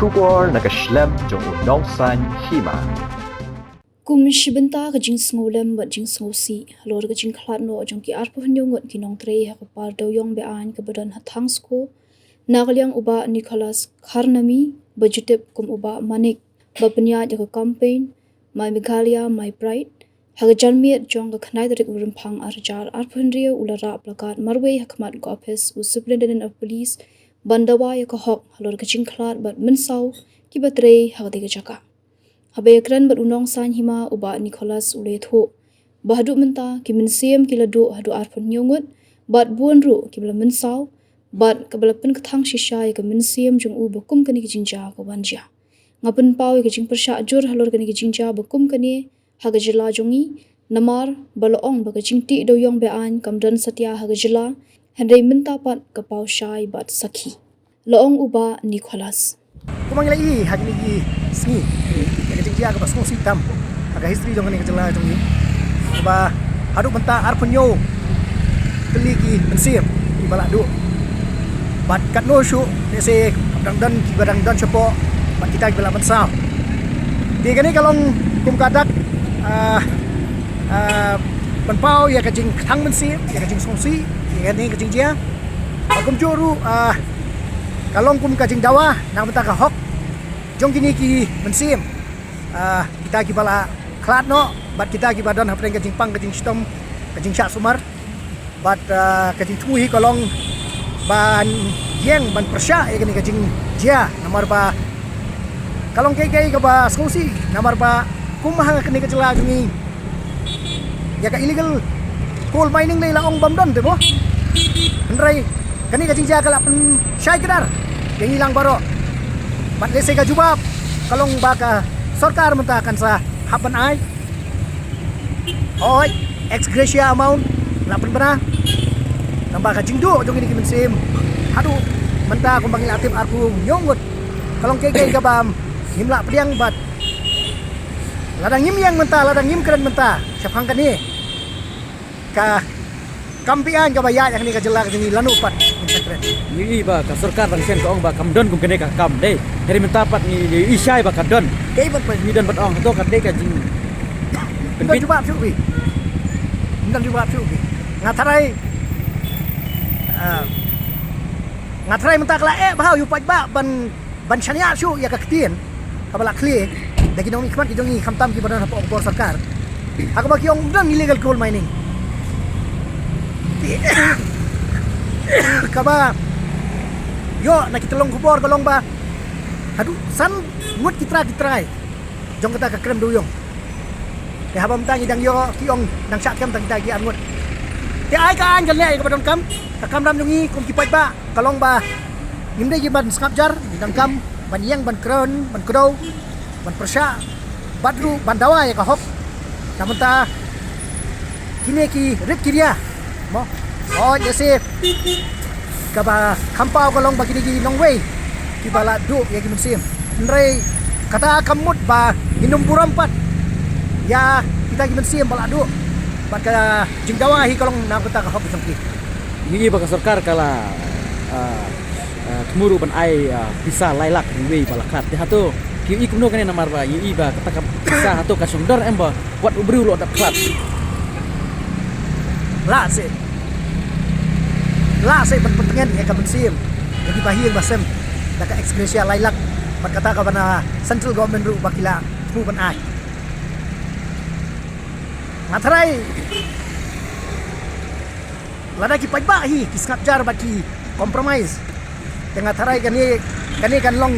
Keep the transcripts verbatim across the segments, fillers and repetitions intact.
Khubor na ka shlem jong u Nongsaiñ Hima. Kum shi bynta ka jingsngewlem bad jingsngewsih halor ka jingkhlad noh jong ki arphew hynñiew ngut ki nongtrei ha ka par dewïong be-aiñ kaba don ha Thangsko, na ka liang u Bah Nicholas Kharnami, ba ju tip kum u Bah Manik, ba pynïaid ïa ka campaign My Meghalaya, My Pride, ha ka janmiet jong ka khyndai tarik u Rymphang ar hajar arphew hynriew u la rah placard marwei ha khmat ka ophis u Superintendent of Police ban dawa ïa ka hok halor ka jingkhlad bad mynsaw kiba trei ha katei ka jaka. Haba ïakren bad u Nongsaiñ Hima, u Bah Nicholas u la ïathuh ba haduh mynta ki mynsiem ki la duh haduh arphew hynñiew ngut, bad bun ruh kiba la mynsaw, bad kaba la pynkthang shisha ïa ka mynsiem jong u ba kum kane ka jingjia ka wan jia. Nga pynpaw ïa ka jingpyrshah jur halor kane ka jingjia ba kum kane ha ka jylla jong ngi, namar ba la ong ba ka jingtih dewïong be-aiñ kam don satia ha ka jylla, hynrei mynta pat ka paw shai bad sakhi. La ong u Bah Nicholas. Kumba ngi la ïohi ha kine ki sngi, ka jingjia kaba sngewsih tam ha ka history jong kane ka jylla jong ngi, ba haduh mynta arphew hynñiew tylli ki mynsiem kiba la duh. Bad katno shuh, lehse dang don kiba dang don shapoh, bad kita kiba la mynsaw. Te kane ka long kum ka dak, ah, ah, pynpaw ïa ka jingkthang mynsiem, ïa ka jingsngewsih ïa kane ka jingjia. Bad kumjuh ruh, ah, ka long kum ka jingdawa na ka bynta ka hok jong kine ki mynsiem, ah, kita kiba la khlad noh, bad kita kiba don hapdeng ka jingpang ka jingshitom, ka jingshah sumar. Bad, ah, ka jingthmu hi ka long ban ïeng ban pyrshah ïa kane ka jingjia, namar ba ka long kaei kaei kaba sngewsih, namar ba kum ha kane ka jylla jong ngi, ïa ka illegal coal mining dei la ong bym don te mo. Hynrei kane ka jingjia ka la pynshai kdar ïa ngi lang baroh. Bad lehse ka jubab ka long ba ka sorkar mynta kan sa hap ban ai, hooid, ex gratia amount la pynbna. Tangba ka jingduh jong kine ki mynsiem haduh mynta kumba ngi la tip arphew hynñiew ngut, ka long kaei kaei kaba ngim lah pdiang bad lada ngim ïeng mynta, lada ngim kren mynta shaphang kane ka kam be-aiñ kaba ïaid ha kane ka jylla ka jong ngi, lano pat ngin sa kren. Ngi ïohi ba ka sorkar dang shen ka ong ba kam don kum kane ka kam dei. Hynrei mynta pat ngi ïohi shai ba ka don. Kaei pat ba ngi don pat ong, hato ka dei ka jing, ym don jubab shuh phi. Ym don jubab shuh phi. Nga tharai, ah, nga tharai mynta ka la eh bha ïa u paidbah ban ban shaniah shuh ïa ka ktien kaba la khlieh da ki nongmihkhmat ki jong ngi, khamtam kiba don hapoh ka bor sorkar, ha kaba ki ong don illegal coal mining. Kaba ïoh na ki tyllong khubor ka long ba haduh san ngut ki trai ki trai jong kata ka krem dewïong. Te haba mynta ngi dang ïoh ki ong dang shah kem tang kita ki ar ngut. Te ai ka aiñ kan leh ïa kaba donkam, ka kamram jong ngi kum ki paidbah ka long ba ngim dei ki ban sngap jar, ngi donkam ban ïeng ban kren, ban kdew, ban pyrshah, bad ruh ban dawa ïa ka hok. Na mynta kine ki rit ki ria mo, hooid, lehse kaba kham paw ka long ba kine ki nongwei kiba la duh ïa ki mynsiem. Hynrei kata kam mut ba ngin ym burom pat ïa kita ki mynsiem ba la duh. Bad ka jingdawa hi ka long na ka bynta ka hok jong ki. Ngi ïohi ba ka sorkar ka la, ah, ah, thmu ruh ban ai, ah, pisa lai lak iwei ba la khlad. Te hato ki ïohi kumno kane, namar ba ngi ïohi ba kata ka pisa hato ka shong dor em ba wat u briew u la dep khlad? Lah seh. Lah seh ban pyntngen ïa ka mynsiem ïa ki bahaïing bahasem da ka ex gratia lai lak. Bad kata kaba na central government ruh ba ki la thmu ban ai. Nga tharai lada ki paidbah hi ki sngap jar bad ki compromise, te nga tharai kane, kane kan long,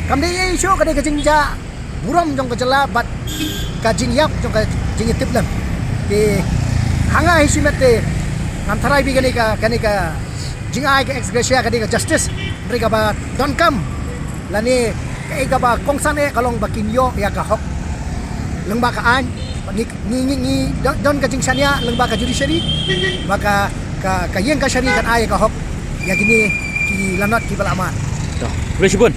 kam dei ei shuh, ka dei ka jingjia burom jong ka jylla bad ka jingïap jong ka jingïatiplem. Te ha nga hi shimet te ngam tharai phi kane ka, kane ka jingai ka ex gratia ka dei ka justice, hynrei kaba donkam lane kaei kaba kongsan eh ka long ba kin ïoh ïa ka hok lyngba ka aiñ. Ngi, ngi, ngi, ngi don, don ka jingshaniah lyngba ka judiciary ba ka, ka, ka ïing kashari kan ai ïa ka hok ïa kine ki lanot kiba la mad. To, khublei shibun.